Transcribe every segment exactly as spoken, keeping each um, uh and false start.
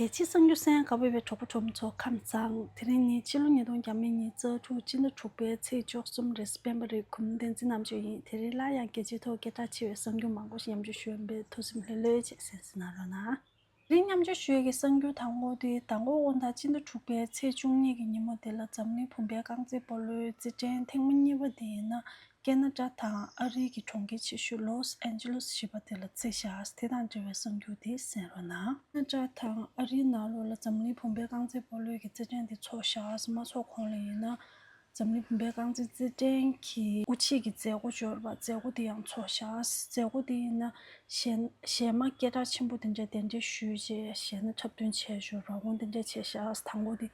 རྒྱལ་སྤྱིའི་གསར་འགྱུར་གསན་ག་པར་ཡོད་པའི་གྲོགས་པོ་གྲོགས་མོ་ཚོ་ཁམས་བཟང་། དེ་རིང་ནི་ཕྱི་ལོ་ཉིས་སྟོང་ཉི་ཤུ་རྩ་དྲུག་སྤྱི་ཟླ་དྲུག་པའི་ཚེས་བཅུ་གསུམ་རེད། སྤེན་པ་རེད། གུས་མོ་བསྟན་འཛིན་རྣམ་དཔྱོད་ཡིན། དེ་རིང་སླར་ཡང་རྒྱལ་སྤྱིའི་ཐོག་སྐད་གྲགས་ཆེ་བའི་གསར་འགྱུར་མང་པོ་ཞིག་མཉམ་སྤྱོད་ཞུ་ཡོང་བས་ཐུགས་སེམས་ལྷོད་ལྷོད་བྱས་གསན་གཟིགས་གནང་རོགས་གནང་། དེ་རིང་མཉམ་སྤྱོད་ཞུ་ཡས་ཀྱི་གསར་འགྱུར་དང་པོ་དེ་མདང་དགོང་དགོང་དག་སྤྱི་ཟླ་དྲུག་པའི་ཚེས་བཅུ་གཉིས་ཀྱི་ཉིན་མོ་དེ་ལ་འཛམ་གླིང་བུམ་པའི་རྐང་རྩེད་སྤོ་ལོའི་རྩེད་འགྲན་ཐེངས་མ་གཉིས་པ་དེ་ཡིན་ན། ཁེ་ན་ཌ་དང་ཨ་རིའི་གི་གྲོང་ཁྱེར་ཆེ་ཤོས་ལོས་ཨན་ཇི་ལོས་ཞེས་པ་དེ་ལ་རྩེ་བཞག་དེ་དང་འབྲེལ་བའི་གསར་འགྱུར་དེ་གསན་རོགས་གནང་། ཁེ་ན་ཌ་དང་ཨ་རིའི་ནང་ལོགས་ལ་འཛམ་གླིང་བུམ་པའི་རྐང་རྩེད་སྤོ་ལོའི་གི་རྩེད་འགྲན་དེ་ཚོགས་བཞག་མ་ཚོགས་གོང་ལ་ཡིན་ན། འཛམ་གླིང་བུམ་པའི་རྐང་རྩེད་རྩེད་འགྲན་གྱི་དབུ་འབྱེད་ཀྱི་མཛད་སྒོ་འབྱོར་བ་མཛད་སྒོ་དེ་ཡང་ཚོགས་བཞག་མཛད་སྒོ་དེ་ཡིན་ན་གཞས་གཞས་མ་སྐད་གྲགས་ཆེན་པོ་དེ་འདྲས་གདན་འདྲེན་ཞུས་རྗེས་གཞས་སྣ་འཁྲབ་སྟོན་བྱས་འབྱོར་བ་འོང་དེ་འདྲས་བྱས་བཞག་དང་པོ་དེ།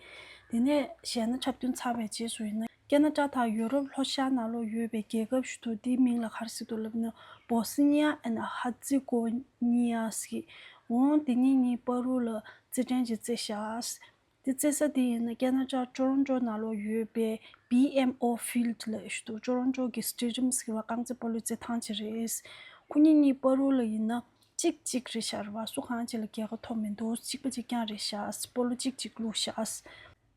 དེ་ནས་གཞས་སྣ་འཁྲབ་སྟོན་ཚར་བའི་རྗེས་སུ་ཡིན་ན། ཁེ་ན་ཌ་དང་ཡུ་རོབ་ལྷོ་ཤར་ནང་ལོགས་ཡོད་པའི་རྒྱལ་ཁབ་ཞིག་འདུག་དེའི་མིང་ལ་ག་རེ་ཟེར་འདུག་ལབ་ན། Bosnia and Herzegovina ཟེར། འོང་དེ་གཉིས་གཉིས་བར་དུ་ལ་རྩེད་འགྲན་ཅིག་རྩེ་བཞག་དེ་རྩེ་ས་དེ་ཡིན་ན་ཁེ་ན་ཌ་ཊོ་རོན་ཊོ་ནང་ལོགས་ཡོད་པའི་བྷི་ཨེམ་ཨོ་ཕིལ་ཌི་ལབ་ཞིག་འདུག་ཊོ་རོན་ཊོ་གི་སི་ཊེ་ཌི་ཡམ་ཟེར་བ་རྐང་རྩེད་སྤོ་ལོའི་རྩེད་ཐང་ཅིག་རེད། ཁོ་གཉིས་གཉིས་བར་དུ་ལ་ཡིན་ན་གཅིག་གཅིག་རེད་ཤག་རེད་བ། སུ་གང་ཅིག་ལ་རྒྱལ་ཁ་ཐོབ་མི་འདུག་གཅིག་པ་གཅིག་རྐྱང་རེད་ཤག་སྤོ་ལོ་གཅིག་གཅིག་བླུགས་ཤག་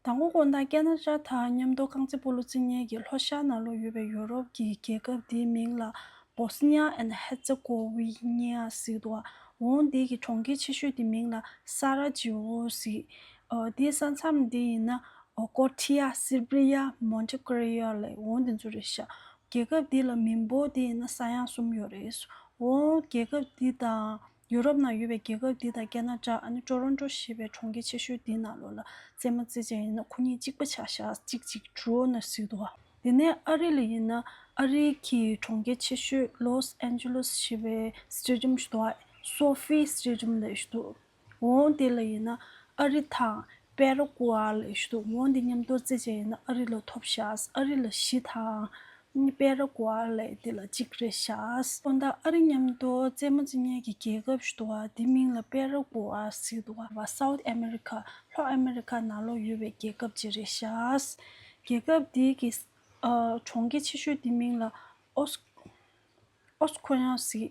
དང་པོ་དགོང་དག་ཁེ་ན་ཌ་དང་མཉམ་དུ་རྐང་རྩེད་སྤོ་ལོ་རྩེ་མཁན་གྱི་ལྷོ་ཤར་ནང་ལོགས་ཡོད་པའི་ཡུ་རོབ་ཀྱི་རྒྱལ་ཁབ་དེའི་མིང་ལ་Bosnia and Herzegovina ཟེར་འདུག་འོང་དེ་གི་གྲོང་ཁྱེར་ཆེ་ཤོས་དེ་མིང་ལ་ས་ར་ཇི་ཝོ་ཟེར། ཨོ་དེའི་ས་མཚམས་དེ་ཡིན་ན་ཨོ་ཀོ་ཊི་ཡ། སེར་བི་ཡ། མོན་ཏི་ཀྲི་ཡོ་ལབ་འོང་དེ་ཚོ་རེད་ཤག་རྒྱལ་ཁབ་དེ་ལ་མི་འབོར་དེ་ཡིན་ན་ས་ཡ་གསུམ་ཡོད་རེད། འོང་རྒྱལ་ཁབ་དེ་དང་། ཡུ་རོབ་ནང་ཡོད་པའི་རྒྱལ་ཁབ་འདི་དང་ཁེ་ན་ཌ། ཨ་ནི་ཊོ་རོན་ཊོ་ཞེས་པའི་གྲོང་ཁྱེར་ཆེ་ཤོས་འདིའི་ནང་ལོགས་ལ་རྩེད་མོ་རྩེ་བྱས་ཡིན་ན་ཁོ་གཉིས་གཅིག་པ་ཆགས་ཤག་གཅིག་གཅིག་ཌོ་ན་ཟེར་འདུག་དེ་ནས་ཨ་རི་ལ་ཡིན་ན་ཨ་རི་གི་གྲོང་ཁྱེར་ཆེ་ཤོས་ལོས་ཨན་ཇི་ལོས་ཞེས་པའི་སི་ཊེ་ཌི་ཡམ་ཞིག་འདུག་སོ་ཕི་སི་ཊེ་ཌི་ཡམ་ལབ་ཞིག་འདུག་འོང་དེ་ལ་ཡིན་ན་ཨ་རི་དང་པེ་ར་ཀུ་ཝེ་ལབ་ཞིག་འདུག་འོང་དེ་མཉམ་དུ་རྩེ་བྱས་ཡིན་ན་ཨ་རི་ལ་ཐོབ་ཤག་ཨ་རི་ལ་བཞི་དང་། པེ་ར་ཀུ་ཝེ་ལབ་དེ་ལ་གཅིག་རེད་ཤག་དགོང་དག་ཨ་རི་མཉམ་དུ་རྩེད་མོ་རྩེ་མཁན་གྱི་རྒྱལ་ཁབ་ཞིག་འདུག་པ། དེ་མིང་ལ་པེ་ར་ཀུ་ཝེ་ཟེར་འདུག་པ། སའུ་ཐི་ཨ་མེ་རི་ཁ། ལྷོ་ཨ་མེ་རི་ཁ་ནང་ལོགས་ཡོད་པའི་རྒྱལ་ཁབ་ཅིག་རེད་ཤག་རྒྱལ་ཁབ་དེའི་གི་ཨ་གྲོང་ཁྱེར་ཆེ་ཤོས་དེ་མིང་ལ་ཨོ་སི་ཨོ་སི་ཁོ་ཡང་ཟེར།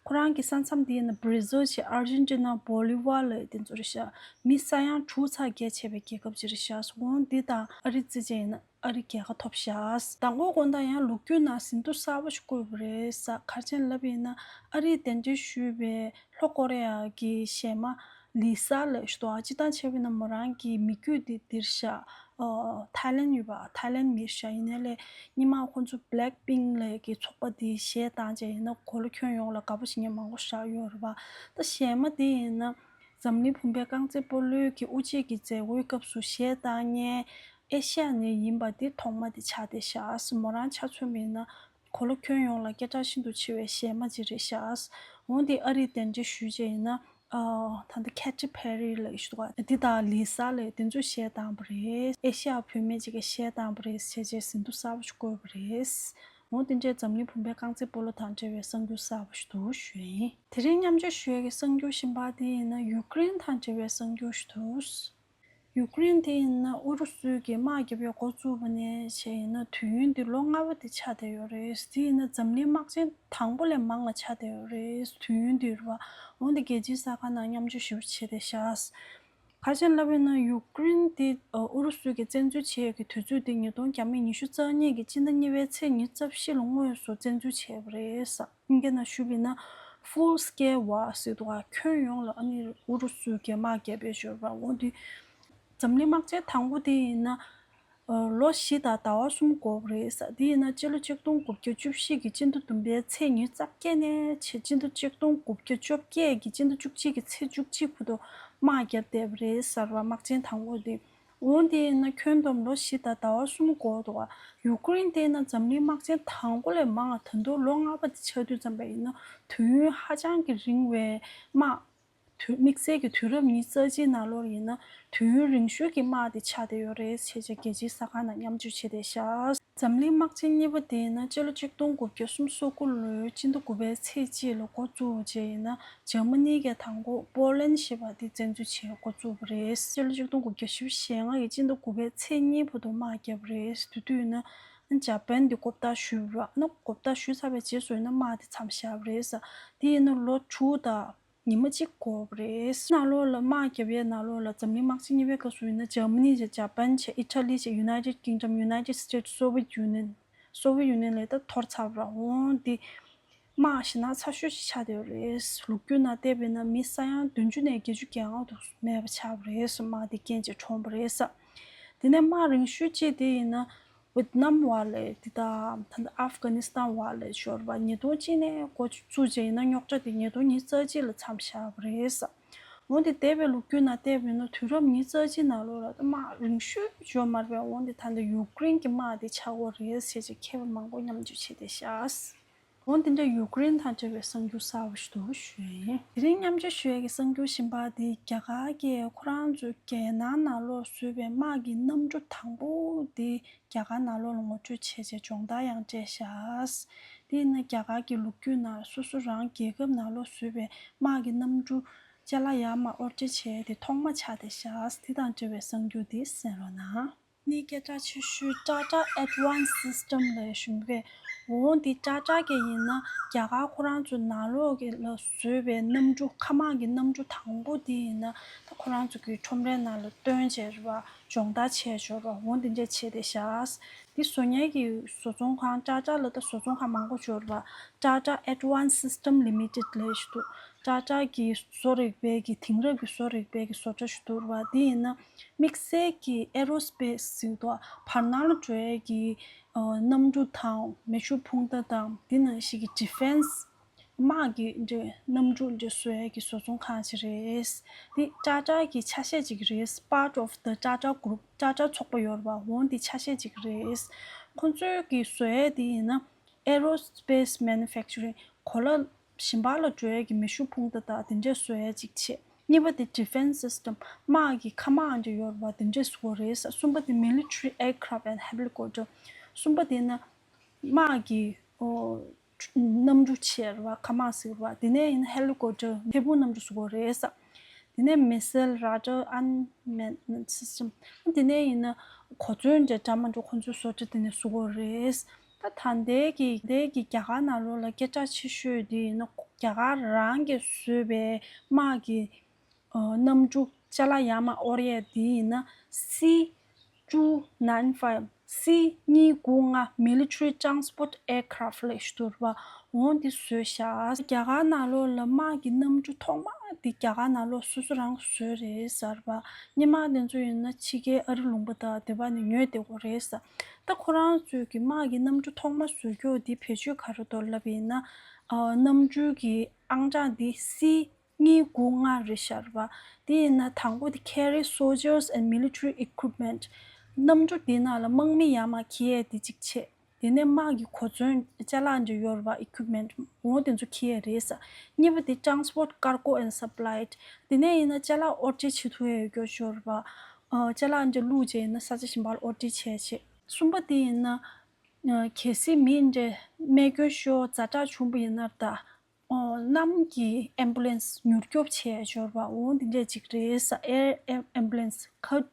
ཁོ་རང་གི་ས་མཚམས་དེ་ཡིན་ན་བྷི་ར་ཟིལ་བྱས། ཨར་ཇེན་ཊི་ན། བོ་ལི་ཝ་ལབ་དེ་ཚོ་རེད་ཤག་མི་ས་ཡ་དྲུག་ཚེག་བརྒལ་བྱས་པའི་རྒྱལ་ཁབ་ཅིག་རེད་ཤག་འོང་འདི་དང་ཨ་རི་རྩེ་བྱས་ཡིན་ན་ཨ་རི་རྒྱལ་ཁ་ཐོབ་ཤག་མདང་དགོང་དགོང་དག་ཡང་ལོ་རྒྱུས་ནང་ཟིན་ཐོ་གསར་པ་ཞིག་བཀོད་པ་རེད་ཤག་ག་རེ་བྱས་ནས་ལབ་ཡིན་ན་ཨ་རིས་གདན་འདྲེན་ཞུས་པའི་ལྷོ་ཀོ་རི་ཡ་གི་གཞས་མ་ལི་ས་ལབ་ཞིག་འདུག་སྤྱིར་བཏང་བྱས་པ་ཡིན་ན་མོ་རང་གི་མི་རྒྱུད་དེ་འདིར་ཤག་ཨོ་ཐའི་ལེན་ཡོད་པ། ཐའི་ལེན་མི་ཤག་ཡིན་ནའི་ལས་སྔོན་མ་ཁོང་ཚོ་Blackpink་ལབ་ཀྱི་ཚོགས་པ་དེའི་གཞས་བཏང་བྱས་ཡིན་ན་གོ་ལ་ཁྱོན་ཡོངས་ལ་དགའ་པོ་བྱེད་མཁན་མང་པོ་ཞིག་ཡོད་རེད་པ། ད་གཞས་མ་དེ་ཡིན་ན་འཛམ་གླིང་བུམ་པའི་རྐང་རྩེད་སྤོ་ལོའི་གི་དབུ་འབྱེད་ཀྱི་མཛད་སྒོའི་སྐབས་སུ་གཞས་བཏང་མཁན་ཨེ་ཤ་ཡ་ནས་ཡིན་པ་དེ་ཐོག་མ་དེ་ཆགས་བསྡད་ཤག་མོ་རང་ཆ་མཚོན་པ་ཡིན་ན་གོ་ལ་ཁྱོན་ཡོངས་ལ་སྐད་གྲགས་ཤིན་ཏུ་ཆེ་བའི་གཞས་མ་ཅིག་རེད་ཤག་འོང་དེ་ཨ་རིས་གདན་འདྲེན་ཞུས་བྱས་ཡིན་ན། ཨ་ད་ལྟ་Katy Perry་ལབ་ཞིག་འདུག་ག་འདི་དང་Lisa་ལབ་དེ་ཚོས་གཞས་བཏང་བ་རེད། ཨེ་ཤ་ཡ་བུད་མེད་ཅིག་གིས་གཞས་བཏང་བ་རེད་ཟེར་བྱས་ཟིན་ཐོ་གསར་པ་ཞིག་བཀོད་པ་རེད། འོ་དེ་འདྲས་འཛམ་གླིང་བུམ་པའི་རྐང་རྩེད་སྤོ་ལོ་དང་འབྲེལ་བའི་གསར་འགྱུར་གསར་པ་ཞིག་འདུག་ཞུ་ཡ་ཡིན། དེ་རིང་མཉམ་སྤྱོད་ཞུ་ཡ་གི་གསར་འགྱུར་གཞན་པ་དེ་ཡིན་ན་ཡུ་ཀེ་རེན་དང་འབྲེལ་བའི་གསར་འགྱུར་ཞིག་འདུག་ཡུ་ཀེ་རེན་དེ་ཡིན་ན་ཨུ་རུ་སུས་ཀྱི་དམག་རྒྱབ་ཡ་འགོ་བཙུགས་པ་ནས་བྱས་ཡིན་ན་དུས་ཡུན་དེ་ལོ་ལྔ་པ་དེ་ཆགས་བསྡད་ཡོད་རེད། དེ་ཡིན་ན་འཛམ་གླིང་དམག་ཆེན་དང་པོ་ལས་མང་ལ་ཆགས་བསྡད་ཡོད་རེད། དུས་ཡུན་དེ་རེད་བ། འོན་ཏེ་རྒྱལ་སྤྱིའི་གསར་ཁང་ནང་མཉམ་སྤྱོད་ཞེ་པོ་བྱས་བསྡད་ཤག་ག་རེ་བྱས་ནས་ལབ་ཡིན་ན་ཡུ་ཀེ་རེན་དེ་ཨུ་རུ་སུས་ཀྱི་བཙན་འཛུལ་བྱེད་ཡ་གི་དུས་ཚོད་དེ་ཉིས་སྟོང་ཉི་ཤུ་རྩ་གཉིས་ཀྱི་སྤྱི་ཟླ་གཉིས་པའི་ཚེས་ཉི་ཤུ་རྩ་བཞི་ལ་དངོས་སུ་བཙན་འཛུལ་བྱས་པ་རེད། ཨིན་སྐད་ནང་ཞུས་པ་ཡིན་ན་Full Scale War ཟེར་འདུག་ག་ཁྱོན་ཡོངས་ལ་ཨ་ནི་ཨུ་རུ་སུས་ཀྱི་དམག་རྒྱབ་ཡ་ཞོར་བ་འོ་དེ། འཛམ་གླིང་དམག་ཆེན་དང་པོ་དེ་ཡིན་ན། ལོ་བཞི་དང་ཟླ་བ་གསུམ་འགོར་བ་རེད་ཟེར། དེ་ཡིན་ན་སྤྱི་ལོ་ཆིག་སྟོང་དགུ་བརྒྱ་བཅུ་བཞི་གི་སྤྱི་ཟླ་བདུན་པའི་ཚེས་ཉི་ཤུ་རྩ་བརྒྱད་ནས་བྱས་སྤྱི་ཟླ་ཆིག་སྟོང་དགུ་བརྒྱ་བཅོ་བརྒྱད་ཀྱི་སྤྱི་ཟླ་བཅུ་གཅིག་གི་ཚེས་བཅུ་གཅིག་བར་དུ་དམག་བརྒྱབ་བསྡད་པ་རེད་ཟེར་བ་དམག་ཆེན་དང་པོ་དེ། འོ་དེ་ཡིན་ན་ཁྱོན་བསྡོམས་ལོ་བཞི་དང་ཟླ་བ་གསུམ་འགོར་འདུག་ག་ཡུ་ཀེ་རེན་དེ་ཡིན་ན་འཛམ་གླིང་དམག་ཆེན་དང་པོ་ལས་མང་བ་ད་དུང་ལོ་ལྔ་པ་དེ་ཆགས་དུས་ཙམ་པ་ཡིན་ན་དུས་ཡུན་ཧ་ཅང་གི་རིང་བའི་དམག་དུས་དམིགས་བསལ་གྱི་དུས་རབས་ཉི་ཤུ་རྩ་གཅིག་ནང་ལོགས་ཡིན་ན་དུས་ཡུན་རིང་ཤོས་ཀྱི་དམག་དེ་ཆགས་བསྡད་ཡོད་རེད་ཅེས་བྱས་རྒྱལ་སྤྱིའི་གསར་ཁང་ནང་མཉམ་སྤྱོད་བྱས་བསྡད་ཤག་འཛམ་གླིང་དམག་ཆེན་གཉིས་པ་དེ་ཡིན་ན་སྤྱི་ལོ་ཆིག་སྟོང་དགུ་བརྒྱ་སུམ་ཅུ་སོ་དགུ་ལོའི་སྤྱི་ཟླ་དགུ་པའི་ཚེས་གཅིག་ལ་འགོ་བཙུགས་པ་བྱས་ཡིན་ན་འཇར་མ་ནི་གིས་དང་པོ་པོ་ལན་ཞེས་པ་དེ་བཙན་འཛུལ་བྱས་འགོ་བཙུགས་པ་རེད། སྤྱི་ལོ་ཆིག་སྟོང་དགུ་བརྒྱ་བཞི་བཅུ་ཞེ་ལྔ་ཡི་སྤྱི་ཟླ་དགུ་པའི་ཚེས་གཉིས་བར་དུ་དམག་བརྒྱབ་པ་རེད། དེ་དུས་ཡིན་ན་འཇར་པན་དེ་མགོ་བཏགས་ཞུས་པ་རེད། ཨ་ནི་མགོ་བཏགས་ཞུས་ཚར་བའི་རྗེས་སུ་ཡིན་ན་དམག་དེ་མཚམས་བཞག་པ་རེད། དེ་ཡིན་ན་ལོ་དྲུག་དང་ ཉི་མ་གཅིག་འགོར་བ་རེད། ནང་ལོགས་ལ་དམག་རྒྱབ་ཡས་ནང་ལོགས་ལ་འཛམ་གླིང་དམག་ཆེན་གཉིས་པའི་སྐབས་སུ་ཡིན་ན་འཇར་མ་ནི་བྱས། ཇ་པན་བྱས། ཨི་ཊ་ལི་བྱས། United Kingdom, United States, Soviet Union, Soviet Union ལ་ད་འཐོར་ཚར་བ་རེད། འོང་དེ་དམག་ཞེད་སྣང་ཚ་ཤོས་ཤིག་ཆགས་བསྡད་ཡོད་རེད། ལོ་རྒྱུས་ནང་བལྟས་པ་ཡིན་ན་མི་ས་ཡ་བདུན་ཅུ་ནས་བརྒྱད་ཅུ་གྱ་ལྔ་དུ་མེད་པ་ཆགས་པ་རེད། དམག་དེ་རྐྱེན་བྱས་གྲོངས་པ་རེད། དེ་ནས་དམག་རིང་ཤོས་གཅིག་དེ་ཡིན་ན་ཝེ་ཏི་ནམ་བར་ལ། དེ་དང་ད་ལྟ་ཨབ་གྷ་ནི་སི་ཐན་བར་ལ་ཤོར་བ། ཉིས་སྟོང་གཅིག་ནས་འགོ་བཙུགས་བྱས་ཡིན་ན་རྙོག་དྲ་དེ་ཉིས་སྟོང་ཉི་ཤུ་རྩ་གཅིག་ལ་མཚམས་བཞག་པ་རེད། འོན་ཏེ་འདས་པའི་ལོ་རྒྱུས་ནང་བལྟས་པ་ཡིན་ན་དུས་རབས་ཉི་ཤུ་རྩ་གཅིག་ནང་ལོགས་ལ་དམག་རིང་ཤོས་ཤོར་མ་རེད་པས། འོན་ཏེ་ད་ལྟ་ཡུཀ་རེན་གྱི་དམག་དེ་ཆགས་ཡོད་རེད་ཟེར་བྱས་མཁས་པ་མང་པོ་མཉམ་སྤྱོད་བྱས་ཏེ་བཞག་འོ་དེ་འདྲ་ཡུཀ་རེན་དང་འབྲེལ་བའི་གསར་འགྱུར་གསར་པ་ཞིག་ཏུ་ཞུས་ཡིན། དེ་རིང་མཉམ་སྤྱོད་ཞུ་ཡས་ཀྱི་གསར་འགྱུར་གཞན་པ་དེ་རྒྱ་གར་གྱིས་ཁོ་རང་ཚོའི་རྒྱལ་ནང་ནང་ལོགས་བཟོས་པའི་དམག་གི་གནམ་གྲུ་དང་པོ་དེ་རྒྱ་གར་ནང་ལོགས་ལ་ངོ་སྤྲོད་བྱས་རྗེས་སྦྱོང་བརྡར་ཡང་སྤྲད་ཤག་དེ་ཡིན་ན་རྒྱ་གར་གྱི་ལོ་རྒྱུས་ནང་སོ་སོ་རང་རྒྱལ་ཁབ་ནང་ལོགས་བཟོས་པའི་དམག་གི་གནམ་གྲུ་ཅ་ལག་ཡར་མར་དབོར་འདྲེན་བྱས་དེ་ཐོག་མ་ཆགས་བསྡད་ཤག་དེ་དང་འབྲེལ་བའི་གསར་འགྱུར་དེ་གསན་རོགས་གནང་། ནི་སྐད་གྲགས་ཆེ་ཤོས་Tata Advanced System ལབ་བཞིན་པའི། འོ་འདི་Tata གི་ཡིན་ན་རྒྱ་གར་ཁོ་རང་ཚོ་ནང་ལོགས་ཀྱི་ལ་བཟོས་པའི་གནམ་གྲུ། མཁའ་དམག་གི་གནམ་གྲུ་དང་པོ་འདི་ཡིན་ན་ད་ཁོ་རང་ཚོ་གི་ཁྲོམ་རའི་ནང་ལ་བཏོན་བྱས་རེད་པ། སྦྱོང་བརྡར་བྱས་ཡོད་རེད་པ། འོ་འདི་འདྲས་བྱས་ཏེ་བཞག་འདི་བཟོ་མཁན་གྱི་བཟོ་ཚོང་ཁང་Tata ལ་ད་བཟོ་ཚོང་ཁང་མང་པོ་ཡོད་རེད་པ། Tata Advanced System Limited ལབ་ཞིག་འདུག Tata གི་བཟོ་རིག་པའི་གི་དེང་རབས་ཀྱི་བཟོ་རིག་པའི་གི་བཟོ་གྲྭ་ཞིག་འདུག་རེད་པ། འདི་ཡིན་ན་དམིགས་བསལ་གྱི་aerospace ཟེར་དུས་བར་སྣང་ལ་འགྲོ་ཡས་ཀྱི་ཨ་གནམ་གྲུ་དང་མེ་ཤུགས་འཕུར་མདའ་དང་འདི་ནང་བཞིན་གྱི་defense དམག་གི་འདྲ་གནམ་གྲུ་འདྲ་བཟོ་ཡས་ཀྱི་བཟོ་ཚོང་ཁང་ཞིག་རེད། འདི་Tata གི་ཆ་ཤས་ཅིག་རེད། Part of the Tata Group, Tata ཚོགས་པ་ཡོད་རེད་པ། འོ་འདི་ཆ་ཤས་ཅིག་རེད། ཁོང་ཚོའི་གི་བཟོ་ཡས་འདི་ཡིན་ན་aerospace manufacturing གོ་ལ་གཞན་པ་ལ་འགྲོ་ཡས་ཀྱི་མེ་ཤུགས་འཕུར་མདའ་དང་དེ་འདྲས་བཟོ་ཡས་ཅིག་བྱས། གཉིས་པ་དེ་defense system དམག་གི་མཁའ་དམག་འདྲ་ཡོད་རེད་པ། དེ་འདྲས་བཟོ་རེད། གསུམ་པ་དེ་military aircraft and helicopter གསུམ་པ་དེ་ན་དམག་གི་ཨོ་གནམ་གྲུ་བྱས་རེད་པ། མཁའ་དམག་ཟེར་བ། དེ་ནས་ཡིན་ན་helicopter འཕུར་མདའ་གནམ་གྲུ་བཟོ་རེད། དེ་ནས་missile, radar, unmanned system དེ་ནས་ཡིན་ན་གོ་མཚོན་འདྲ་འདྲ་མི་འདྲ་ཁོང་ཚོས་བཟོ་གྲྭ་དེ་ནས་བཟོ་རེད། ད་ད་ལྟའི་གི་ད་ལྟའི་གི་རྒྱ་གར་ནང་ལོགས་ལ་སྐད་གྲགས་ཆེ་ཤོས་དེ་ཡིན་ན་རྒྱ་གར་རང་གིས་བཟོས་པའི་དམག་གི་ཨ་གནམ་གྲུ་ཅ་ལག་ཡར་མར་དབོར་ཡས་དེ་ཡིན་ན་C two nine five, C གཉིས་དགུ་ལྔ military transport aircraft ལབ་ཞིག་འདུག་རེད་པ། འོ་འདི་བཟོས་ཤག་རྒྱ་གར་ནང་ལོགས་ལ་དམག་གི་གནམ་གྲུ་ཐོག་མ་དེ་རྒྱ་གར་ནང་ལོགས་སོ་སོ་རང་བཟོས་རེད་ཟེར་བ། སྔོན་མ་དེ་ཚོ་ཡིན་ན་ཕྱི་རྒྱལ་ཨ་རི་ལུང་པ་དང་དེ་པ་ནས་ཉོས་བསྡད་ཡོད་རེད་ཟེར། ད་ཁོ་རང་ཚོས་ཀྱི་དམག་གི་གནམ་གྲུ་ཐོག་མ་བཟོ་རྒྱུ་དེ་བེད་སྤྱོད་ག་རེ་འདུག་ལབ་ཡིན་ན། ཨ་གནམ་གྲུ་གི་ཨང་གྲངས་དེ་C གཉིས་དགུ་ལྔ་རེད་ཤག་རེད་པ། དེ་ཡིན་ན་དང་པོ་དེ་carry soldiers and military equipment གནམ་གྲུ་དེ་ནང་ལ་དམག་མི་ཡར་མར་འཁྱེར་ཡས་དེ་གཅིག་བྱས། དེ་ནས་དམག་གི་གོ་མཚོན་ཅ་ལག་འདྲ་ཡོད་རེད་པ། equipment འོ་དེ་ཚོ་འཁྱེར་ཡས་རེད་ཟེར། གཉིས་པ་དེ་transport cargo and supply དེ་ནས་ཡིན་ན་ཅ་ལག་དབོར་འདྲེན་བྱེད་ཐུབ་ཡས་ཡོད་རྒྱུ་ཡོད་རེད་པ། ཨ་ཅ་ལག་འདྲ་བླུགས་བྱས་ཡིན་ན་ས་ཆ་གཞན་པ་ལ་དབོར་འདྲེན་བྱས་བྱས། གསུམ་པ་དེ་ཡིན་ན་ཨ་གལ་སྲིད་མི་འདྲ་རྨས་སྐྱོན་ཤོར་ཛ་དྲག་བྱུང་བ་ཡིན་ན་ད། ཨོ་གནམ་གྱི་ambulance མྱུར་སྐྱོབ་བྱས་ཡོད་རེད་པ། འོ་འདི་འདྲས་ཅིག་རེད་ཟེར། air ambulance མཁའ་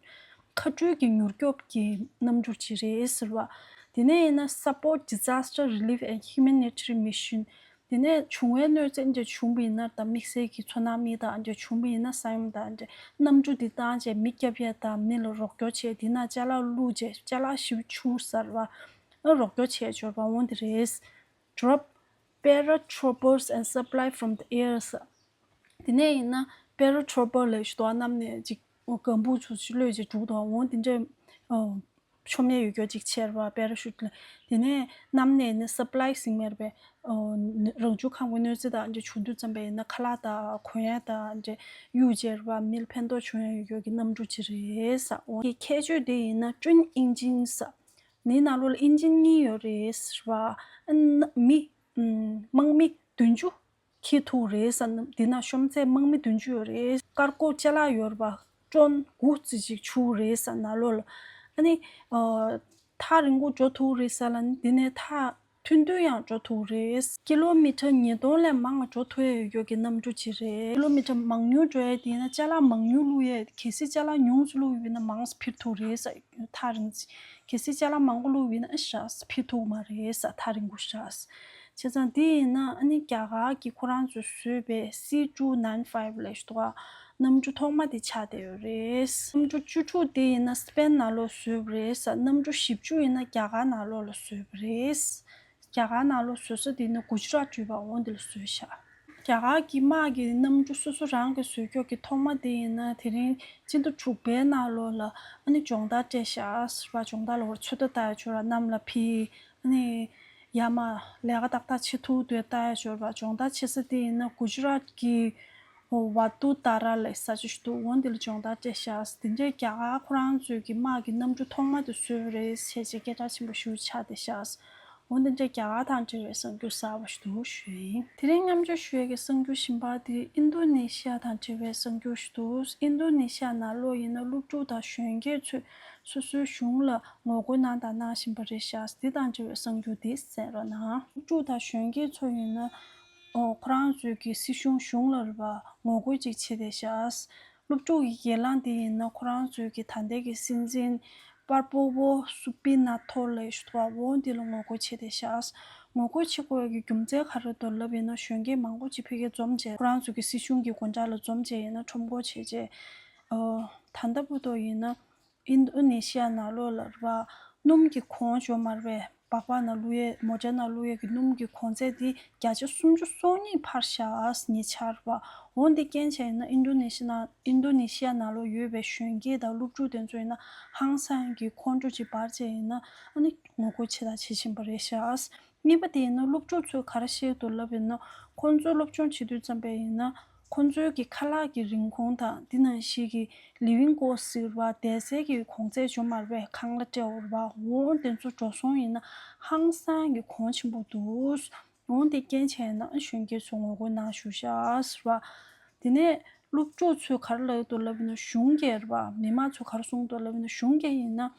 མཁའ་འགྲུལ་གྱི་མྱུར་སྐྱོབ་ཀྱི་གནམ་གྲུ་ཅིག་རེད་ཟེར་བ། དེ་ནས་ཡིན་ན་support disaster relief and humanitarian mission དེ་ནས་བྱུང་བའི་གནོད་འཚེ་འདྲ་བྱུང་བ་ཡིན་ན་དང་དམིགས་བསལ་གྱི་མཚོ་ནང་མི་དང་འདྲ་བྱུང་བ་ཡིན་ན་ས་ཡོམ་དང་འདྲ་གནམ་གྲུ་འདི་བཏང་བྱས་མི་སྐྱོབ་ཡས་དང་མི་ལ་རོགས་སྐྱོར་བྱས་དེ་ན་ཅ་ལག་བླུགས་བྱས་ཅ་ལག་ཞིབ་འཇུག་ཟེར་བ། རོགས་སྐྱོར་བྱས་ཡོད་རེད་པ། འོ་འདི་རེད། Drop paratroopers and supply from the air ཟེར། དེ་ནས་ཡིན་ན་paratrooper ལབ་ཞིག་འདུག་གནམ་ནས་ཅིག་གམ་བུ་ཚོ་ཅིག་གློད་ཅིག་འགྲོ་འདུག་འོ་དེ་འདྲས་ཨོ་མཆོང་ཡས་ཡོད་རྒྱུ་ཅིག་བྱས་རེད་པ། parachute ལ། དེ་ནས་གནམ་ནས་ནི་supply ཟིན་མེད་པས་ཨོ་རང་བྱུང་ཁམས་ཀྱི་གནོད་འཚེ་དང་འདྲ་བྱུང་དུས་ཙམ་པ་ཡིན་ན་ཁ་ལག་དང་གོན་ཡས་དང་འདྲ་གཡུག་བྱས་རེད་པ། མི་ལ་ཕན་ཐོགས་བྱུང་ཡས་ཡོད་རྒྱུ་གི་གནམ་གྲུ་ཅིག་རེད་ཟེར། འོ་དེ་ཁྱད་ཆོས་དེ་ཡིན་ན་twin engines ཟེར། འདི་ནང་ལོགས་ལ་engine གཉིས་ཡོད་རེད་ཟེར་བ། ཨ་ནི་མི་ཨམ་དམག་མི་བདུན་ཅུ་འཁྱེར་ཐུབ་རེད་ཟེར། འདི་ན་ཤོམ་ཚད་དམག་མི་བདུན་ཅུ་ཡོད་རེད། དཀར་ཀོ་ཅ་ལག་ཡོད་རེད་པ། ཏོན་དགུ་ཙམ་ཅིག་འཕུར་རེད་ཟེར་ནང་ལོགས་ལ། ཨ་ནི་ཨ་ཐག་རིང་པོ་འགྲོ་ཐུབ་རེད་ཟེར་ལ་ནི་འདི་ནས་ཐག་ཐུང་ཐུང་ཡང་འགྲོ་ཐུབ་རེད། ཀི་ལོ་མི་ཊར་ཉིས་སྟོང་ལས་མང་བ་འགྲོ་ཐུབ་ཡས་ཡོད་རྒྱུ་གི་གནམ་གྲུ་ཅིག་རེད། ཀི་ལོ་མི་ཊར་མང་ཉུང་འགྲོ་ཡས་དེ་ཡིན་ན་ཅ་ལག་མང་ཉུང་བླུགས་ཡས། གལ་སྲིད་ཅ་ལག་ཉུང་ཙམ་བླུགས་ཡོད་ན་མང་ཙམ་འཕུར་ཐུབ་རེད་ཟེར། ཐག་རིང་ཙམ། གལ་སྲིད་ཅ་ལག་མང་པོ་བླུགས་ཡོད་ན་ཨ་ཤ་འཕུར་ཐུབ་མ་རེད་ཟེར། ཐག་རིང་པོ་ཤ། བྱས་ཙང་འདི་ཡིན་ན་ཨ་ནི་རྒྱ་གར་གྱི་ཁོ་རང་ཚོས་བཟོས་པའི་སི་ཊུ་ནའིན་ཕའིབ་ལབ་ཞིག་འདུག་ག་གནམ་གྲུ་ཐོག་མ་དེ་ཆགས་བསྡད་ཡོད་རེད། གནམ་གྲུ་བཅུ་དྲུག་དེ་ཡིན་ན་སི་པེན་ནང་ལོགས་བཟོས་པ་རེད། གནམ་གྲུ་བཞི་བཅུ་ཡིན་ན་རྒྱ་གར་ནང་ལོགས་ལ་བཟོས་པ་རེད། རྒྱ་གར་ནང་ལོགས་བཟོ་ས་དེ་ནི་གུ་ཇི་རཱཏ་འགྲུལ་པ་འོ་འདི་ལ་བཟོས་ཤག་རྒྱ་གར་གྱི་དམག་གི་གནམ་གྲུ་སོ་སོ་རང་གི་བཟོས་ཀྱོག་གི་ཐོག་མ་དེ་ཡིན་ན་དེ་རིང་སྤྱི་ཟླ་དྲུག་པའི་ནང་ལོགས་ལ་ཨ་ནི་སྦྱོང་བརྡར་སྤྲད་ཤག་ཟེར་བ། སྦྱོང་བརྡར་ལ་འོར་ཚོད་ལྟ་ལྟ་ཡ་ཆོ་ར་གནམ་ལ་ཕི་ཨ་ནི་ཡར་མར་ལས་ཀ་ཏག་ཏག་བྱེད་ཐུབ་འདུག་ལྟ་ཡ་ཆོ་ར། སྦྱོང་བརྡར་བྱེད་ས་དེ་ཡིན་ན་གུ་ཇི་རཱཏ་གི་ཝ་ཏུ་ཏཱ་ར་ལབ་ས་ཆ་ཞིག་འདུག་འོ་འདི་ལ་སྦྱོང་བརྡར་སྤྲད་ཤག་དེ་འདྲའི་རྒྱ་གར་ཁོ་རང་ཚོའི་གི་དམག་གི་གནམ་གྲུ་ཐོག་མ་དེ་བཟོས་པ་རེད་ཟེར་བྱས་སྐད་གྲགས་ཆེན་པོ་ཞེ་པོ་ཆགས་བསྡད་ཤག་འོ་འདི་འདྲའི་རྒྱ་གར་དང་འབྲེལ་བའི་གསར་འགྱུར་གསར་པ་ཞིག་འདུག་ཞུ་ཡ་ཡིན། དེ་རིང་མཉམ་སྤྱོད་ཞུ་ཡ་གི་གསར་འགྱུར་གཞན་པ་དེ་ཨིན་རྡུ་ནེ་ཤི་ཡ་དང་འབྲེལ་བའི་གསར་འགྱུར་ཞིག་འདུག་ཨིན་རྡུ་ནེ་ཤི་ཡ་ནང་ལོགས་ཡིན་ན་སློབ་ཕྲུག་དང་གཞོན་སྐྱེས་ཚོས་སོ་སོའི་གཞུང་ལ་ངོ་རྒོལ་གནང་དང་གནང་བཞིན་པ་རེད་ཤག་འདི་དང་འབྲེལ་བའི་གསར་འགྱུར་འདི་གསན་རོགས་གནང་། སློབ་ཕྲུག་དང་གཞོན་སྐྱེས་ཚོ་ཡིན་ན་ཨོ་ཁོ་རང་ཚོའི་གི་སྲིད་གཞུང་གཞུང་ལ་རེད་པ་ངོ་རྒོལ་ཅིག་བྱེད་བསྡད་ཤག་སློབ་ཕྲུག་གི་སྒེར་ལངས་དེ་ཡིན་ན་ཁོ་རང་ཚོའི་གི་ད་ལྟའི་གི་སྲིད་འཛིན་པར་པོ་བོ་སུ་པི་ན་ཐོ་ལབ་ཡ་ཞིག་འདུག་པ། འོ་འདི་ལ་ངོ་རྒོལ་བྱེད་བསྡད་ཤག་ངོ་རྒོལ་བྱེད་དགོས་ཡ་གི་རྒྱུ་མཚན་ག་རེ་འདུག་ལབ་ཡིན་ན་གཞོན་སྐྱེས་མང་པོ་ཅིག་ཕ་གིར་འཛོམས་བྱས་ཁོ་རང་ཚོའི་གི་སྲིད་གཞུང་གི་སྒོ་འགྲམ་ལ་འཛོམས་བྱས་ཡིན་ན་ཁྲོམ་སྐོར་བྱས་བྱས་ཨོ་ད་ལྟ་བར་དུ་ཡིན་ན་ཨིན་རྡུ་ནེ་ཤི་ཡ་ནང་ལོགས་ལ་རེད་པ་སྣུམ་གྱི་གོང་ཇོ་མར་བས་སྦག་སྦག་ནང་བླུག་ཡས་མོ་ཊའི་ནང་བླུག་ཡས་ཀྱི་སྣུམ་གྱི་གོང་ཚད་དེ་བརྒྱ་ཆ་སུམ་ཅུ་སོ་གཉིས་འཕར་ཤག་ཉེ་ཆར་བ། འོ་འདི་རྐྱེན་བྱས་ན་ཨིན་རྡུ་ནེ་ཤི་ཡ་ནང་ཨིན་རྡུ་ནེ་ཤི་ཡ་ནང་ལོགས་ཡོད་པའི་གཞོན་སྐྱེས་དང་སློབ་ཕྲུག་དེ་ཚོ་ཡིན་ན་ཧང་སང་གི་ཁོང་ཁྲོ་ཅིག་འབར་བྱས་ཡིན་ན་ཨ་ནི་ངོ་རྒོལ་བྱེད་དང་བྱེད་བཞིན་པ་རེད་ཤག་གཉིས་པ་དེ་ཡིན་ན་སློབ་ཕྲུག་ཚོས་ག་རེ་བཤད་འདུག་ལབ་ཡིན་ན་ཁོང་ཚོའི་སློབ་སྦྱོང་བྱེད་དུས་ཙམ་པ་ཡིན་ན། ཁོང་ཚོའི་གི་ཁ་ལག་གི་རིན་གོང་དང་འདི་ནང་བཞིན་གྱི་living cost ཟེར་བ་བསྡད་སའི་གི་གོང་ཚད་ཇོ་མར་བས་ཁང་གླ་སྤྲད་འོར་བ་འོ་དེ་ཚོ་འགྲོ་སོང་ཡིན་ན་ཧང་སང་གི་གོང་ཆེན་པོ་འདུག་འོ་དེ་རྐྱེན་བྱས་ན་གཞོན་སྐྱེས་ཚོ་ངོ་རྒོལ་གནང་བཞུགས་ཤག་ཟེར་བ། དེ་ནས་སློབ་ཕྲུག་ཚོས་ག་རེ་ལབ་འདུག་ལབ་ཡིན་ན་གཞུང་སྒེར་བ་མི་མང་ཚོས་ག་རེ་གསུངས་འདུག་ལབ་ཡིན་ན་གཞུང་སྒེར་ཡིན་ན།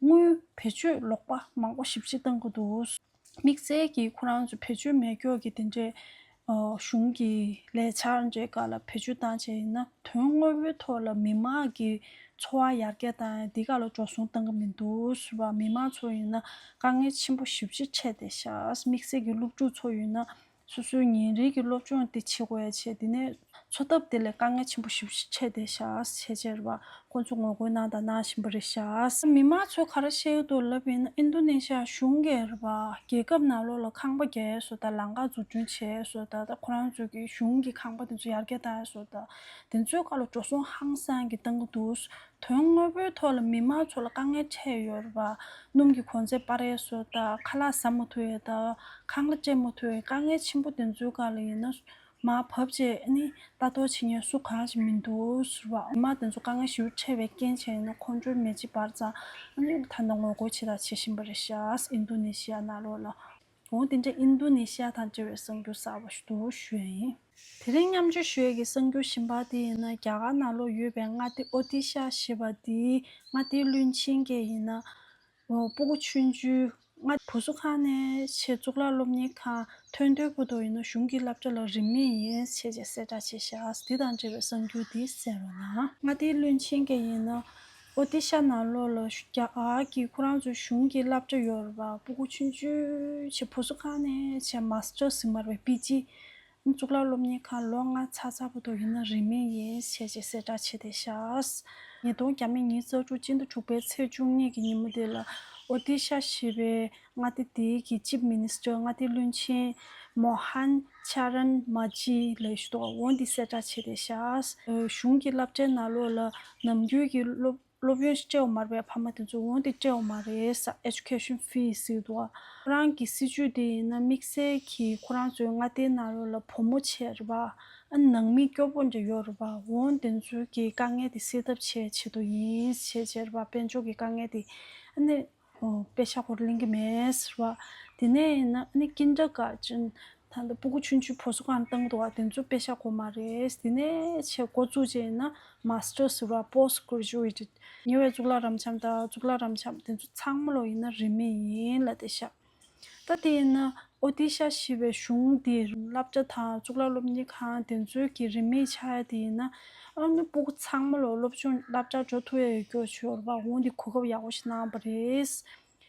དངུལ་བེད་སྤྱོད་ལོག་པ་མང་པོ་ཞེ་པོ་ཅིག་བཏང་གི་འདུག་དམིགས་བསལ་གྱིས་ཁོ་རང་ཚོ་བེད་སྤྱོད་མེད་སྐྱོག་གི་དེ་འདྲའི་ཨ་གཞུང་གི་ལས་འཆར་འདྲའི་སྒང་ལ་བེད་སྤྱོད་བཏང་བྱས་ཡིན་ན་དོན་དངོས་པོའི་ཐོག་ལ་མི་མང་གི་འཚོ་བ་ཡར་རྒྱས་བཏང་ཡ་འདི་སྒང་ལ་འགྲོ་སོང་བཏང་གི་མི་འདུག་ཟེར་བ། མི་མང་ཚོ་ཡིན་ན་དཀའ་ངལ་ཆེན་པོ་ཞེ་པོ་ཅིག་འཕྲད་བསྡད་ཤག་དམིགས་བསལ་གྱི་སློབ་ཕྲུག་ཚོ་ཡིན་ན། སོ་སོའི་ཉིན་རེའི་གི་སློབ་སྦྱོང་དེ་བྱེད་དགོས་ཡ་བྱས་དེ་ནས་འཚོ་ཐབས་དེ་ལས་དཀའ་ངལ་ཆེན་པོ་ཞེ་པོ་ཞིག་འཕྲད་བསྡད་ཤག་བྱས་བྱས་རེད་པ། ཁོང་ཚོ་ངོ་རྒོལ་གནང་དང་གནང་བཞིན་པ་རེད་ཤག་མི་མང་ཚོས་ག་རེ་བཤད་ཀྱི་འདུག་ལབ་ཡིན་ན་ཨིན་རྡུ་ནེ་ཤི་ཡ་གཞུང་གིས་རེད་པ་རྒྱལ་ཁབ་ནང་ལོགས་ལ་ཁང་པ་རྒྱག་ཡ་བཟོ་དང་ལམ་ཁ་འཛུགས་སྐྲུན་བྱེད་ཡ་བཟོ་དང་ད་ཁོ་རང་ཚོའི་གི་གཞུང་གི་ཁང་པ་དེ་ཚོ་ཡར་རྒྱས་བཏང་ཡ་བཟོ་དང་དེ་ཚོའི་སྒང་ལ་འགྲོ་སོང་ཧང་སང་གི་བཏང་གི་འདུག་དོན་དངོས་པོའི་ཐོག་ལ་མི་མང་ཚོ་ལ་དཀའ་ངལ་འཕྲད་ཡོད་རེད་པ། སྣུམ་གྱི་གོང་ཚད་སྤར་ཡས་བཟོ་དང་ཁ་ལག་ཟ་མ་ཐུབ་ཡས་དང་ཁང་གླ་སྤྲད་མ་ཐུབ་ཡས་དཀའ་ངལ་ཆེན་པོ་དེ་ཚོའི་སྒང་ལ་ཡིན་ན་མར་བབས་བྱས་ཨ་ནི་ལྟ་རྟོག་བྱེད་མཁན་སུ་གང་ཞིག་མི་འདུག་ཟེར་བ། མི་མང་དེ་ཚོ་དཀའ་ངལ་ཞེ་པོ་འཕྲད་པའི་རྐྱེན་བྱས་ཡིན་ན་ཁོང་ཚོའི་མེ་ལྕེ་འབར་ཙང་ཨ་ནི་ད་ལྟ་ངོ་རྒོལ་བྱེད་དང་བྱེད་བཞིན་པ་རེད་ཤག་ཨིན་རྡུ་ནེ་ཤི་ཡ་ནང་ལོགས་ལ། འོ་དེ་འདྲ་ཨིན་རྡུ་ནེ་ཤི་ཡ་དང་འབྲེལ་བའི་གསར་འགྱུར་གསར་པ་ཞིག་འདུག་ཞུ་ཡ་ཡིན། དེ་རིང་མཉམ་སྤྱོད་ཞུ་ཡ་གི་གསར་འགྱུར་གཞན་པ་དེ་ཡིན་ན་རྒྱ་གར་ནང་ལོགས་ཡོད་པའི་མངའ་སྡེ་ཨོ་ཏི་ཤ་ཞེས་པ་དེའི་མངའ་སྡེའི་བློན་ཆེན་གྱིས་ཡིན་ན་ཨོ་སྤུ་གུ་ཆུང་ཆུང་མངའ་བུ་གསོ་ཁང་ནས་ཆེད་གཙུག་ལག་སློབ་གཉེར་ཁང་ཐོན་དུས་བར་དུ་ཡིན་ན་གཞུང་གི་བསླབ་བྱ་ལ་རིན་མེད་ཡིན་ཞེས་བྱས་གསལ་བསྒྲགས་བྱས་ཤག་དེ་དང་འབྲེལ་བའི་གསར་འགྱུར་འདི་གསན་རོགས་གནང་། མངའ་སྡེའི་བློན་ཆེན་གྱིས་ཡིན་ན་ཨོ་ཏི་ཤ་ནང་ལོགས་ལ་རྒྱ་གར་གྱི་ཁོ་རང་ཚོའི་གཞུང་གི་བསླབ་བྱ་ཡོད་རེད་པ། སྤུ་གུ་ཆུང་ཆུང་བྱས་བུ་གསོ་ཁང་ནས་བྱས་མ་སི་ཊར་ཟེར་མ་རེད་པ། པི་ཇི། གཙུག་ལག་སློབ་གཉེར་ཁང་ལོ་ལྔ་ཚར་ཚར་བར་དུ་ཡིན་ན་རིན་མེད་ཡིན་ཞེས་བྱས་གསལ་བསྒྲགས་བྱས་བསྡད་ཤག་ཉིས་སྟོང་ཉི་ཤུ་ཉི་ཤུ་རྩ་དྲུག་སྤྱི་ཟླ་དྲུག་པའི་ཚེས་བཅུ་གཉིས་ཀྱི་ཉིན་མོ་དེ་ལ་ཨོ་ཏི་ཤ་ཞེས་པའི་མངའ་སྡེ་དེའི་གི་ཅིབ་མི་ནི་སི་ཊར་མངའ་སྡེའི་བློན་ཆེན་མོ་ཧན་ཆ་རན་མ་ཇི་ལབ་ཞིག་འདུག་འོ་འདི་གསལ་བསྒྲགས་བྱས་བསྡད་ཤག་གཞུང་གི་བསླབ་བྱའི་ནང་ལོགས་ལ་ནམ་རྒྱུན་གྱི་སློབ་སློབ་ཡོན་སྤྲད་ཡོད་མ་རེད་པས། ཕ་མ་དེ་ཚོས་འོ་འདི་སྤྲད་ཡོད་མ་རེད་ས། Education fee ཟེར་འདུག་ཁོ་རང་གི་སྲིད་ཇུས་དེ་ཡིན་ན་དམིགས་བསལ་གྱིས་ཁོ་རང་ཚོའི་མངའ་སྡེའི་ནང་ལོགས་ལ་བུ་མོ་བྱས་རེད་པ། ཨ་ནང་མི་སྐྱོ་པོ་འདྲ་ཡོད་རེད་པ། འོ་དེ་ཚོའི་གི་དཀའ་ངལ་དེ་སེལ་ཐབས་བྱེད་ཆེད་དུ་ཡིན་ཞེས་བྱས་རེད་པ། དཔལ་འབྱོར་གྱི་དཀའ་ངལ་དེ་ཨ་ནི་ཨོ་པེ་ཤ་ཁོར་ལེན་གི་མེད་ཟེར་བ། དེ་ནས་ཡིན་ན་ཨ་ནི་ཀིན་ཌར་གྷར་ཊན་ད་ལྟ་སྤུ་གུ་ཆུང་ཆུང་བུ་གསོ་ཁང་བཏང་འདུག་བ། དེ་ཚོ་པེ་ཤ་དགོས་མ་རེད། དེ་ནས་བྱས་འགོ་བཙུགས་བྱས་ཡིན་ན་མ་སི་ཊར་ཟེར་བ། པོ་སི་ཊི་གྷ་རེ་ཇུ་ཨེ་ཊི། ཉེ་བའི་གཙུག་ལག་རབ་འབྱམས་དང་གཙུག་ལག་རབ་འབྱམས་དེ་ཚོ་ཚང་མ་ལོ་ཡིན་ན་རིན་མེད་ཡིན་ལབ་བསྡད་ཤག་ད་དེ་ཡིན་ན་ཨོ་ཏི་ཤ་ཞེས་པའི་གཞུང་དེ་བསླབ་བྱ་དང་གཙུག་ལག་སློབ་གཉེར་ཁང་དེ་ཚོའི་གི་རིན་མེད་ཆགས་ཡ་དེ་ཡིན་ན་ཨ་ནི་སྤུ་གུ་ཚང་མ་ལོ་སློབ་སྦྱོང་བསླབ་བྱ་འགྲོ་ཐུབ་ཡ་ཡོད་སྐྱོ་ཆོད་རེད་པ། འོ་འདི་གོ་སྐབས་ཡག་པོ་ཞིག་གནང་བ་རེད།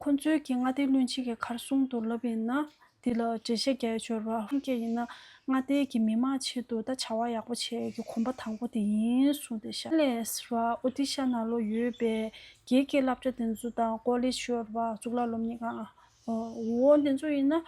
ཁོ་ཚོའི་གི་མངའ་སྡེའི་བློན་ཆེན་གྱིས་ག་རེ་གསུངས་འདུག་ལབ་ཡིན་ན། འདི་ལ་འགྲེལ་བཤད་རྒྱག་ཡ་ཅིག་ཡོད་རེད་བ། ཁོང་གིས་ཡིན་ན་མངའ་སྡེ་གི་མི་མང་ཆེད་དུ་ད་བྱ་བ་ཡག་པོ་བྱེད་ཡ་གི་གོམ་པ་དང་པོ་དེ་ཡིན་གསུངས་བསྡད་ཤག་ལས་ཟེར་བ་ཨོ་ཏི་ཤ་ནང་ལོགས་ཡོད་པའི་སྒེར་གྱི་སློབ་གྲྭ་དེ་ཚོ་དང་ཀོ་ལེཇ་ཡོད་རེད་བ། གཙུག་ལག་སློབ་གཉེར་ཁང་། འོ་དེ་ཚོ་ཡིན་ན་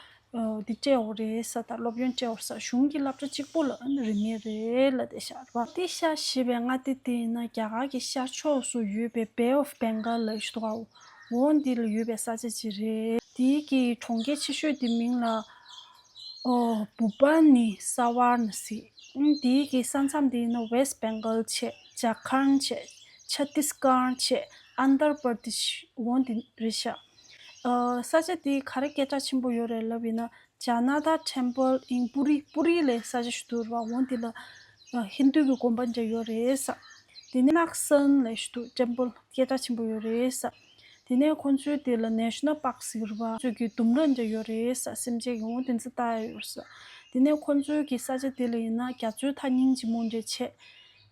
འདི་སྤྲད་འོ་རེད་ས། ད་སློབ་ཡོན་སྤྲད་འོ་ས། གཞུང་གི་སློབ་གྲྭ་གཅིག་པོ་ལ་རིན་མེད་རེད་ལབ་བསྡད་ཤག་རེད་བ། ཨོ་ཏི་ཤ་ཞེས་པའི་མངའ་སྡེ་དེ་ཡིན་ན་རྒྱ་གར་གྱི་ཤར་ཕྱོགས་སུ་ཡོད་པའི་Bay of Bengal ལབ་ཤག་འོ་འདི་ལ་ཡོད་པའི་ས་ཆ་ཅིག་རེད། དེའི་གི་གྲོང་ཁྱེར་ཆེ་ཤོས་དེ་མིང་ལ་ཨོ་བྷུ་བ་ནི་ས་ཝར་ན་ཟེར། ཨང་དེའི་གི་ས་མཚམས་དེ་ཡིན་ན་West Bengal བྱས། Jharkhand བྱས། Chhattisgarh བྱས། Andhra Pradesh འོ་འདི་རེད་ཤག་ཨ་ས་ཆ་དེ་ག་རེ་སྐད་གྲགས་ཆེན་པོ་ཡོད་རེད་ལབ་ཡིན་ན། Jagannath Temple in Puri། པུ་རི་ལབ་ས་ཆ་ཞིག་འདུག་རེད་བ། འོ་འདི་ལ་ཨ་ཧིན་རྡུ་གི་དགོན་པ་འདྲ་ཡོད་རེད་ས། དེ་ནས་Naxon ལབ་ཞིག་འདུག Temple སྐད་གྲགས་ཆེན་པོ་ཡོད་རེད་ས། དེ་ནས་ཁོང་ཚོའི་དེ་ལ་National Park ཟེར་གྱི་རེད་བ། ཁོང་ཚོའི་གི་ལྡུམ་ར་འདྲ་ཡོད་རེད་ས། སེམས་ཅན་གྱི་འོ་དེ་ཚོ་ལྟ་ཡ་ཡོད་རེད་ས། དེ་ནས་ཁོང་ཚོའི་གི་ས་ཆ་དེ་ལ་ཡིན་ན་རྒྱ་མཚོའི་མཐའ་སྙིང་རྗེ་མོ་འདྲ་བྱས།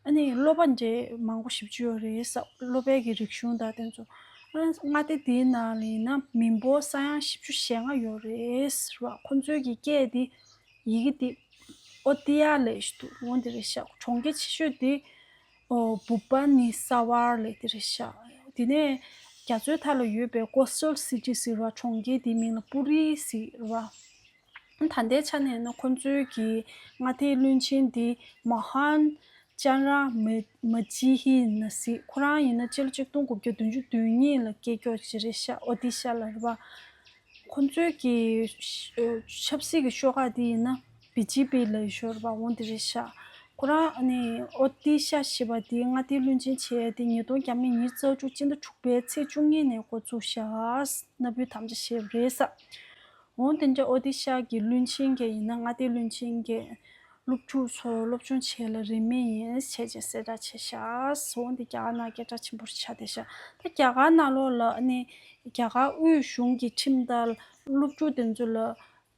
ཨ་ནི་གློ་བ་འདྲ་མང་པོ་ཞེ་པོ་ཅིག་ཡོད་རེད་ས། གློ་བའི་གི་རིག་གཞུང་དང་དེ་ཚོ། ཨ་མངའ་སྡེ་དེའི་ནང་ལ་ཡིན་ན་མི་འབོར་ས་ཡ་བཞི་བཅུ་ཞེ་ལྔ་ཡོད་རེད་ཟེར་བ། ཁོང་ཚོའི་གི་སྐད་དེ་ཡི་གེ་དེ་ཨོ་ཏི་ཡ་ལབ་ཞིག་འདུག་འོ་འདི་རེད་ཤག་གྲོང་ཁྱེར་ཆེ་ཤོས་དེ་ཨོ་བྷུ་བ་ནི་ས་ཝར་ལབ་དེ་རེད་ཤག་དེ་ནས་རྒྱ་མཚོའི་མཐའ་ལ་ཡོད་པའི་Coastal City ཟེར་བ། གྲོང་ཁྱེར་དེའི་མིང་ལ་པུ་རི་ཟེར་བ། ད་ལྟའི་ཆ་ནས་ན་ཁོང་ཚོའི་གི་མངའ་སྡེའི་བློན་ཆེན་དེ་མ་ཧན་ཅན་ར་མ་མ་ཇི་ཧི་ན་ཟེར། ཁོ་རང་ཡིན་ན་སྤྱི་ལོ་ཆིག་སྟོང་དགུ་བརྒྱ་བདུན་ཅུ་དོན་གཉིས་ལ་སྐྱེས་མཆེད་ཅིག་རེད་ཤག་ཨོ་ཏི་ཤ་ལ་རེད་བ། ཁོང་ཚོའི་གི་ཆབ་སྲིད་ཀྱི་ཤོག་ཁག་དེ་ཡིན་ན་བི་ཇེ་པི་ལབ་ཤོག་རེད་བ། འོ་འདི་རེད་ཤག་ཁོ་རང་ཨ་ནི་ཨོ་ཏི་ཤ་ཞེས་པ་དེ་མངའ་སྡེའི་བློན་ཆེན་བྱས་ཏེ་ཉིས་སྟོང་ཉེར་གཉིས་ནས་རྩ་དྲུག་སྤྱི་ཟླ་དྲུག་པའི་ཚེས་བཅུ་གཉིས་ནས་འགོ་བཙུགས་ཤག་མནའ་འབུལ་དམ་བཅའ་བཞེས་པ་རེད་ས། འོ་དེ་འདྲ་ཨོ་ཏི་ཤ་གི་བློན་ཆེན་གྱིས་ཡིན་ན་མངའ་སྡེའི་བློན་ཆེན་གྱིས་སློབ་ཕྲུག་ཚོ་སློབ་སྦྱོང་བྱེད་ལ་རིན་མེད་ཡིན་བྱས་རྗེས་གསལ་བསྒྲགས་བྱས་ཤག་འོ་འདི་རྒྱ་གར་ནང་སྐད་གྲགས་ཆེན་པོ་ཆགས་བསྡད་ཤག་ད་རྒྱ་གར་ནང་ལོགས་ལ་ཨ་ནི་རྒྱ་གར་དབུས་གཞུང་གི་ཁྲིམས་ལྟར་སློབ་ཕྲུག་དེ་ཚོ་ལ་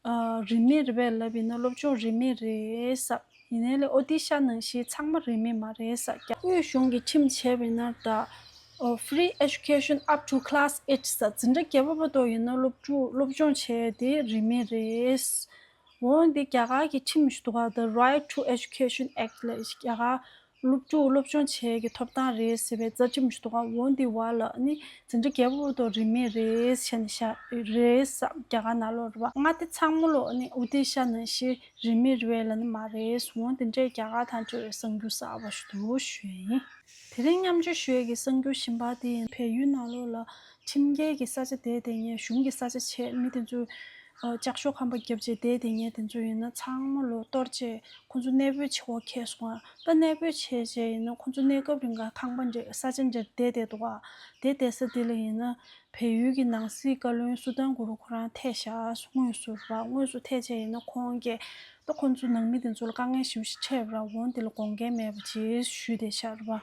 ཨ་རིན་མེད་རེད་པས་ལབ་ཡིན་ན་སློབ་སྦྱོང་རིན་མེད་རེད་ས། ཡིན་ནའི་ལས་ཨོ་ཏི་ཤ་ནང་བཞིན་ཚང་མ་རིན་མེད་མ་རེད་ས། རྒྱ་དབུས་གཞུང་གི་ཁྲིམས་བྱས་པ་ཡིན་ན་ད། ཨོ། Free education up to class eight ས། འཛིན་གྲྭ་བརྒྱད་པ་བར་དུ་ཡིན་ན་སློབ་ཕྲུག་སློབ་སྦྱོང་བྱས་དེ་རིན་མེད་རེད། འོ་འདི་རྒྱ་གར་གྱི་ཁྲིམས་ཤིག་འདུག་ག The Right to Education Act ལ་རྒྱ་གར་སློབ་ཕྲུག་སློབ་སྦྱོང་བྱེད་ཀྱི་ཐོབ་ཐང་རེད་ཟེར་བའི་རྩ་ཁྲིམས་ཤིག་འདུག་ག་འོ་འདི་བར་ལ་ནི་འཛིན་གྲྭ་བརྒྱད་པ་བར་དུ་རིན་མེད་རེད་ཟེར་ནས་བཞག་རེད་ས། རྒྱ་གར་ནང་ལོགས་རེད་བ། མངའ་སྡེ་ཚང་མ་ལོགས་ནི་ཨོ་ཏི་ཤ་ནང་བཞིན་རིན་མེད་རེད་ལབ་ནི་མ་རེད། འོ་འདི་འདྲའི་རྒྱ་གར་དང་འབྲེལ་བའི་གསར་འགྱུར་གསར་པ་ཞིག་འདུག་ཞུ་ཡ་ཡིན། དེ་རིང་མཉམ་སྤྱོད་ཞུ་ཡས་ཀྱི་གསར་འགྱུར་གཞན་པ་དེ་ཡིན། བལ་ཡུལ་ནང་ལོགས་ལ་ཁྲིམས་འགལ་གྱི་ས་ཆ་བསྡད་བསྡད་མཁན། གཞུང་གི་ས་ཆ་བྱས། མི་དེ་ཚོས་ཨ་ལྕགས་ཤོག་ཁང་པ་བརྒྱབ་བྱས་བསྡད་བསྡད་མཁན་དེ་ཚོ་ཡིན་ན་ཚང་མ་ལོག་གཏོར་བྱས་ཁོང་ཚོ་གནས་སྤོས་བྱེད་དགོས་ཁེལ་སོང་ང་། ད་གནས་སྤོས་བྱས་བྱས་ཡིན་ན་ཁོང་ཚོ་གནས་སྐབས་རིང་ག་ཁང་པ་འདྲ་ས་ཆ་འདྲ་བསྡད་བསྡད་འདུག་ག་དེ་བསྡད་ས་དེ་ལ་ཡིན་ན་བལ་ཡུལ་གྱི་ནང་སྲིད་བཀའ་བློན་སུ་དཱན་གུ་རུ་ཁོ་རང་ཐད་བཞག་དངོས་སུ་ར། དངོས་སུ་ཐད་བྱས་ཡིན་ན་ཁོང་གིས་ད་ཁོང་ཚོ་ནང་མི་དེ་ཚོ་ལ་དཀའ་ངལ་ཞེ་པོ་ཞིག་འཕྲད་པ་ར། འོ་དེ་ལ་དགོངས་འགལ་མེད་པ་ཅིག་ཞུས་བསྡད་ཤག་ར་བ།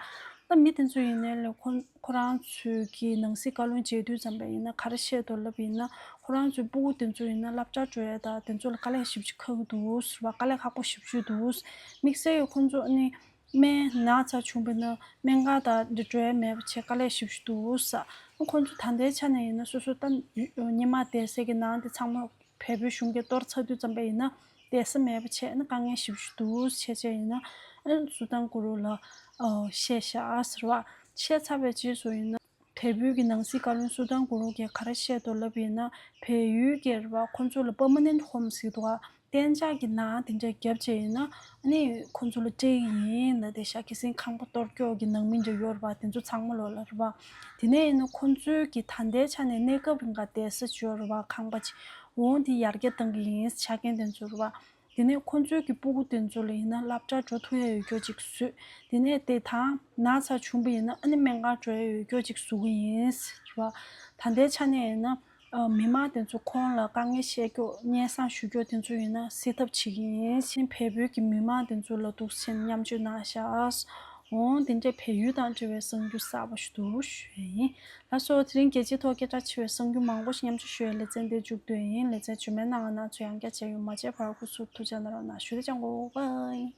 ད་མི་དེ་ཚོ་ཡིན་ནའི་ལས་ཁོ་ཁོ་རང་ཚོའི་གི་ནང་སྲིད་བཀའ་བློན་མཇལ་དུས་ཙམ་པ་ཡིན་ན་ག་རེ་བཤད་འདུག་ལབ་ཡིན་ན། ཁོ་རང་ཚོའི་སྤུ་གུ་དེ་ཚོ་ཡིན་ན་སློབ་གྲྭ་འགྲོ་ཡས་དང་དེ་ཚོ་ལ་དཀའ་ལས་ཞེ་པོ་ཅིག་ཁག་གི་འདུག་ཟེར་བ། དཀའ་ལས་ཁག་པོ་ཞེ་པོ་ཅིག་འདུག་དམིགས་བསལ་གྱི་ཁོ་ཚོ་ནི་སྨན་ན་ཚ་བྱུང་བ་ཡིན་ན་སྨན་ཁང་དང་འདི་འགྲོ་ཡས་མེད་པ་བྱས་དཀའ་ལས་ཞེ་པོ་ཅིག་འདུག་ཟེར། ཁོ་ཚོ་ད་ལྟའི་ཆ་ནས་ཡིན་ན་སོ་སོ་ད་སྔོན་མ་བསྡད་སའི་གི་ནང་དེ་ཚང་མ་བལ་པོའི་གཞུང་གིས་གཏོར་ཚར་དུས་ཙམ་པ་ཡིན་ན་བསྡད་ས་མེད་པ་བྱས་ན་དཀའ་ངལ་ཞེ་པོ་ཅིག་འདུག་བྱས་བྱས་ཡིན་ན་ཨ་སུ་དཱན་གུ་རུ་ལ་ཨ་བཤད་བཞག་ཟེར་བ། བཤད་ཚར་བའི་རྗེས་སུ་ཡིན་ན་བལ་པོའི་གི་ནང་སྲིད་བཀའ་བློན་སུ་དཱན་གུ་རུ་གིས་ག་རེ་བཤད་འདུག་ལབ་ཡིན་ན། བལ་ཡུལ་གྱི་རེད་བ། ཁོ་ཚོ་ལ་permanent home ཟེར་འདུག་ག་གཏན་འཇགས་ཀྱི་ནང་དེ་འདྲ་བརྒྱབ་བྱས་ཡིན་ན་ཨ་ནི་ཁོ་ཚོ་ལ་སྤྲད་ཀྱི་ཡིན་ལབ་བསྡད་ཤག་གལ་སྲིད་ཁང་པ་གཏོར་སྐྱོག་གི་ནང་མི་འདྲ་ཡོད་རེད་བ། དེ་ཚོ་ཚང་མ་ལོག་ལ་རེད་བ། དེ་ནས་ཡིན་ན་ཁོ་ཚོའི་གི་ད་ལྟའི་ཆ་ནས་གནས་སྐབས་རིང་ག་བསྡད་ས་ཅིག་ཡོད་རེད་བ། ཁང་པ་ཅིག་འོ་འདི་ཡར་རྒྱས་གཏང་གི་ཡིན་ཆ་རྐྱེན་དེ་ཚོ་རེད་བ། དེ་ནས་ཁོ་ཚོའི་གི་སྤུ་གུ་དེ་ཚོ་ལ་ཡིན་ན་སློབ་གྲྭ་འགྲོ་ཐུབ་ཡ་ཡོད་རྒྱུ་ཅིག་བཟོས། དེ་ནས་དེ་དང་ན་ཚ་བྱུང་བ་ཡིན་ན་ཨ་ནི་སྨན་ཁང་འགྲོ་ཡ་ཡོད་རྒྱུ་ཅིག་བཟོ་གི་ཡིན་ཟེར་བ། ད་ལྟའི་ཆ་ནས་ཡིན་ན་ཨ་མི་མང་དེ་ཚོ་ཁོང་ལ་དཀའ་ངལ་བཤད་རྒྱུ་སྙན་སེང་ཞུ་རྒྱུ་དེ་ཚོ་ཡིན་ན་སེལ་ཐབས་བྱེད་ཀྱི་ཡིན་ཟེར། བལ་པོའི་གི་མི་མང་དེ་ཚོ་ལ་འདུག་སེ་མཉམ་སྤྱོད་གནང་ཤག་འོང་དེ་འདྲའི་བལ་ཡུལ་དང་འབྲེལ་བའི་གསར་འགྱུར་གསར་པ་ཞིག་འདུག་ཞུ་ཡ་ཡིན། ལགས་སོ། དེ་རིང་རྒྱལ་སྤྱིའི་ཐོག་སྐད་གྲགས་ཆེ་བའི་གསར་འགྱུར་མང་པོ་ཞིག་མཉམ་སྤྱོད་ཞུ་ཡའི་ལེ་ཚན་འདིར་མཇུག་བསྡུ་ཡ་ཡིན། ལེ་ཚན་རྗེས་མའི་ནང་ང་ང་ཚོ་ཡང་བསྐྱར་མཇལ་ཡོང་། མ་མཇལ་བར་སྐུ་གཟུགས་ཐུགས་ཅག་གནང་རོགས་གནང་ཞུ། དེ་ཅང་གོ་བའི།